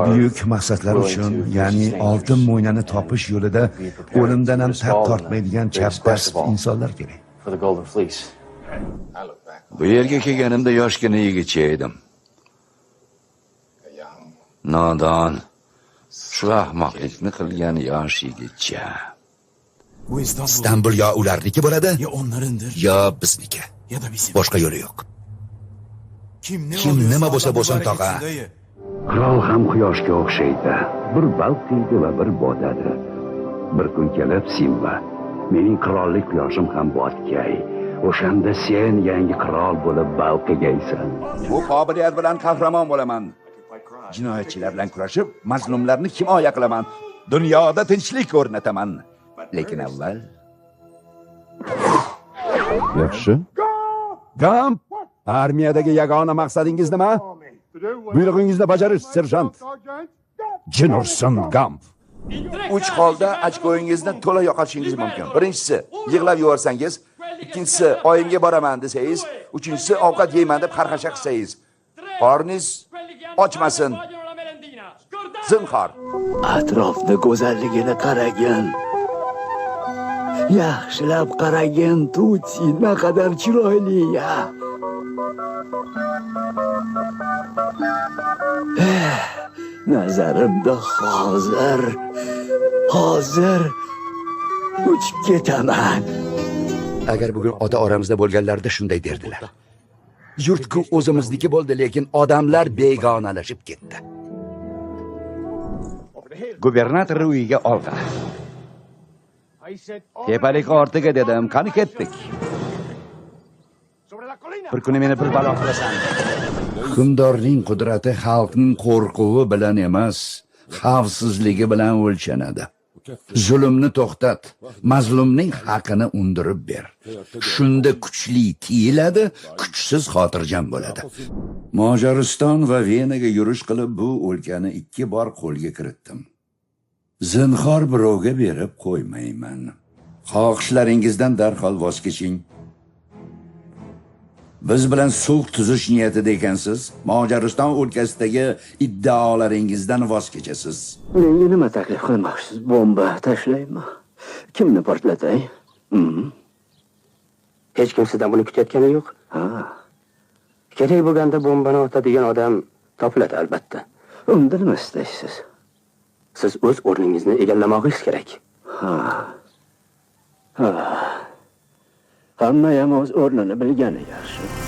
Buyuk maqsadlar uchun, ya'ni oltin mo'ynani topish yo'lida o'limdan ham tap tortmaydigan chapdast insonlar kerak. Bu yerga kelganimda yoshgina yigitcha edim. Nodon, shu ahmoqlikni qilgan yosh yigitcha. İstanbul yo ularniki bo'ladi, yo bizniki. Boshqa yo'li yo'q. Kim nima bo'lsa bo'lsin, tog'a. Qirol ham quyoshga o'xshaydi. Bir balqiydi va bir botadi. Bir kun kelib Simba, mening qirollik quyoshim ham botgay. O'shanda sen yangi qirol bo'lib balqigaysan. Bu qobiliyat bilan qahramon bo'laman. Jinoyatchilar bilan kurashib, mazlumlarni himoya qilaman. Dunyoda tinchlik o'rnataman. Lekin avval Yaxshi. Gamp, armiyadagi yagona maqsadingiz nima? Buyrug'ingizni bajarish, serjant. Jin ursin, Gamp. Uch holda ochkoyingizni to'la yo'qotishingiz mumkin. Birinchisi, yig'lab yuborsangiz, ikkinchisi, oyimga boraman desangiz, uchinchisi, ovqat yeyman deb xarxasha qilsangiz. Qorningiz ochmasin. Zinhor. Atrofni go'zalligini qaragin. Yaxshilab qaragin, Tuti, naqadar chiroyli ya. Nazarimda hozir uchib ketaman. Agar bugun ota oramizda bo'lganlarida shunday derdilar. Yurt-ku o'zimizniki bo'ldi, lekin odamlar begonalashib ketdi. Gubernator uyiga olg'a. Tepalik ortiga dedim, qani ketdik. Bir kuni meni bir balo qilasan. Hukmdorning qudrati xalqning qo'rquvi bilan emas, xavfsizligi bilan o'lchanadi. Zulmni to'xtat, mazlumning haqini undirib ber. Shunda kuchli tiyiladi, kuchsiz xotirjam bo'ladi. Mojariston va Venaga yurish qilib bu o'lkani 2 bor qo'lga kiritdim. Zinhor birovga berib qo'ymayman. Xohishlaringizdan darhol voz keching. Biz bilan sulh tuzish niyatida ekansiz. Mojariston o'lkasidagi iddaolaringizdan voz kechasiz. Menga nima taklif qilmoqchisiz? Bomba tashlaymi? Kimni portlatay? Hech kim sizdan buni kutayotgani yo'q. Ha. Kerak bo'lganda bombani otadigan odam topiladi albatta. Unda nima istaysiz? Siz o'z o'rningizni egallamog'ingiz kerak. Ha. Ha. Hamma ham o'z o'rnini bilgani yaxshi.